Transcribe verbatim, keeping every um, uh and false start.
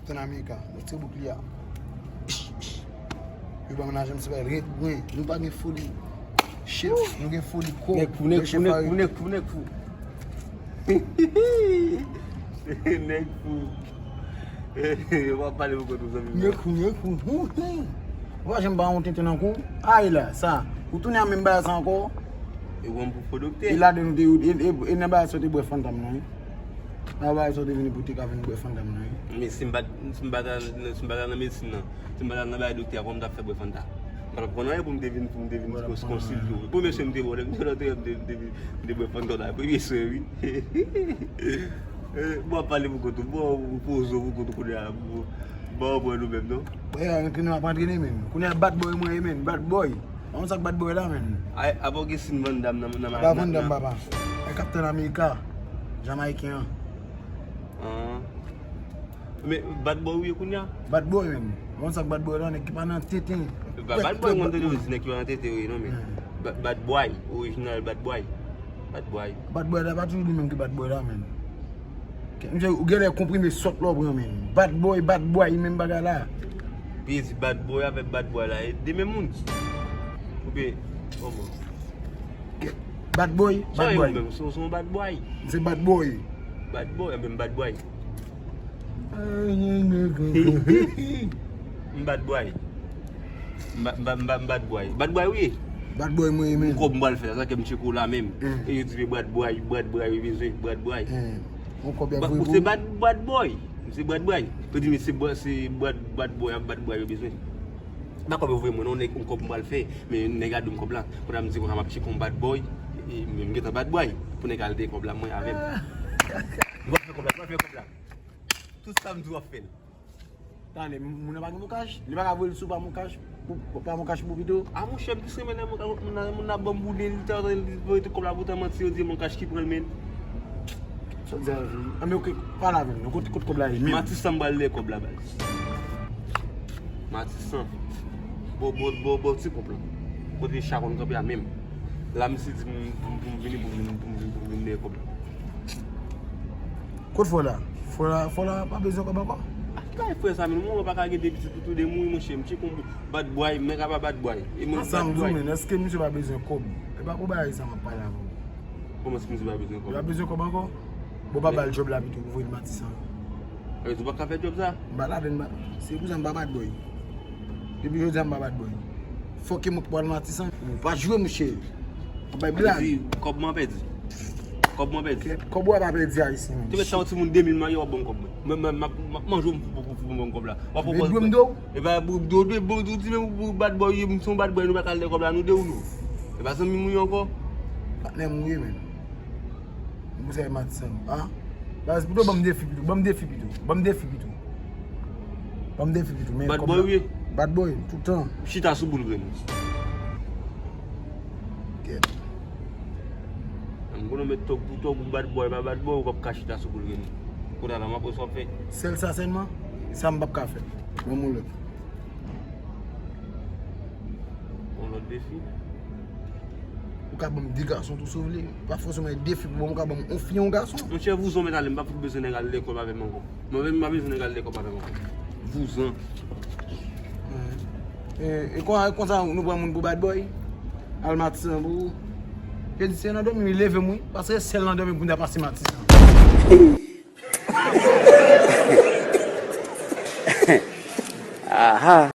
Tann Amerika, nou ti bouk li a. Yo ban mennaj m se pa ret bwen. Nou pa gen foli chèf, nou gen foli kò. Nèg fou, nèg fou, nèg fou, nèg fou, nèg fou. Nèg fou. Yo pa pale pou kont ou, zanmi m. Nèg fou, nèg fou. Ou pa janm ba yon tenten nan kou. Ay la, sa. Ou tounen a menm bagay sa ankò. E ou pran m pou fo doktè. E ladan nou te, e, e, e nan bagay sa ou te bwè fantan nan, wi. Nan bagay sa ou te vini pou te ka vin bwè fantan nan, wi. Men si m pa t, si m pa t al, si m pa t al nan medsin nan, si m pa t al nan bagay doktè a, kòman m t ap fè bwè fantan? M pa t ap konn anyen pou m te vin, pou m te vin konsilte w. Premye swen m te bwè, m te, m te, m te, m te bwè fantan la. Premye swen, wi. Eh, bon, ap pale pou kont ou, bon, ou poze w pou kont ou kounye a, bon, bon, pran nou menm, non? Bwè, antrene, m ap antrene, menm. Kounye a, bad boy mwen ye, menm, bad boy. Ou konn sa k bad boy la, menm? Ay, apa w gen sin Van Damme nan, nan, nan, nan, Van Damme, papa. Ay, Kaptèn Amerika, Jamayiken an. Ah. Men bad boy ou ye kounye a? Bad boy, menm. Ou konn sa k bad boy la, nèg ki pa nan tenten. Ba-, bad boy, mwen tande yo di nèg ki pa nan tenten, wi, non, men. Ba-, bad boy, orijinal bad boy. Bad boy. Bad boy la pa toujou li menm ki bad boy la, menm. Misye, ou genlè konprime sòt la w pran, menm. Bad boy, bad boy, menm bagay la. Pi di bad boy avèk bad boy la, e de menm moun. Oubyen, kòman? Bad boy, bad boy. Sa e ou menm, se, se yon bad boy. Se bad boy. Bad boy, enben m bad boy. M bad boy. M ba-, m ba-, m ba-, m bad boy. Bad boy, wi. Bad boy, mwen, menm. Kòb m pral fè la, sa ke m tcheke w la menm. E yo di, bad boy, bad boy, yo bezwen, bad boy. Yon kòb y ap voye pou ou. Ou se bad, bad boy. M se bad boy. Yo di, men se ba-, se bad, bad boy, bad boy, yo bezwen. M pa kòb yo voye mwen, non, nèg, yon kòb m pral fè. Men nèg la di m kòb la. Kounye a m di, konsa m ap tcheke yon bad boy. E, men m gentan bad boy. Pou nèg al dèyè kòb la, mwen avè m. Nou ap fè kòb la, nou ap fè kòb la. Tout sa m di w ap fè l. Tande, moun nan pa gen MonCash? Li pa ka voye l sou pa MonCash? Pou, pou pa MonCash pou pito? A monchè, m plis renmen lè moun, moun, moun nan ban m boule, li ta, li voye tout kòb la pou tan manti, yo di MonCash ki pran l, men. Sa w di a, anben, oke, pale avè m, non, kote, kote kòb la ye menm? Matisan m pral dèyè kòb la, baz. Matisan. Bò, bò, bò, bò, ti ponp lan. Kote cha konn kanpe a menm. La, misye di m pou m, pou m vini, pou m vin, pou m vin, pou m vin dèyè kòb la. Kot fò la? Fò la, fò la pa bezwen kòb ankò? Bay frè sa, men, mwen pa ka gen de pitit pou tou de mouri, monchè. M tcheke yon bad boy, men ka pa bad boy. E mwen bad boy. Sa m di w, men, èske misye pa bezwen kòb? E pa pou bagay sa m ap pale avè w. Kòman si misye pa bezwen kòb? Li pa bezwen kòb ankò? Bon, pa ba l djòb la pito pou voye l Matisan. Sa vle di w pa ka fè djòb sa? M pa ladann, m pa, se pou sa m pa bad boy. Depi jodi a m pa bad boy. Fòk e mwen k pral Matisan. Ou pa jwe, monchè. Ou bay blag. Di, kòb mwen pèdi. Kòb mwen pèdi. Kèt, kòb ou a pa pèdi, ayisyen, menm. Te mèt sa yon timoun de mil manyen w ap ban m kòb mwen. Mwen, mwen, m ap, m ap manje w pou, pou, pou, pou ban m kòb la. W ap pran pòz mwen. E pa pou, pou, pou, pou di men ou bad boy, m se yon bad boy, nou pa ka al dèyè kòb la, nou de ou nou. E pa zanmi m ou ye ankò. Patnè m ou ye, menm. Mwen se Matisan. Ah. Baz, pito ban m defi pito. Ban m defi pito. Ban m defi pito. Ban m defi pito. Men bad boy, wi. Bad boy, toutan. Chita sou boul grenn. Kèt. M konnen met tòg pou tòg, ou bad boy, pa bad boy, ou p ap ka chita sou boul grenn. Kounye a la, m ap wè sa w ap fè. Sèl sa sèlman, sa m p ap ka fè. Ban m yon lòt. Yon lòt defi. Ou ka ban m de gason tou si w vle. Pa fòseman e defi pou ban m, ou ka ban m yon fi, yon gason. Monchè, vouzan, mèt ale, m pa fout bezwen nèg al lekòl avè m ankò. Mwen menm, m pa bezwen nèg al lekòl avè m ankò. Vouzan. E, e kon, konsa nou pran moun pou bad boy? Al Matisan pou ou. Jezi, se nan dòmi, wi, leve m, wi. Paske sèl nan dòmi pou m ta pase Matisan. Aha.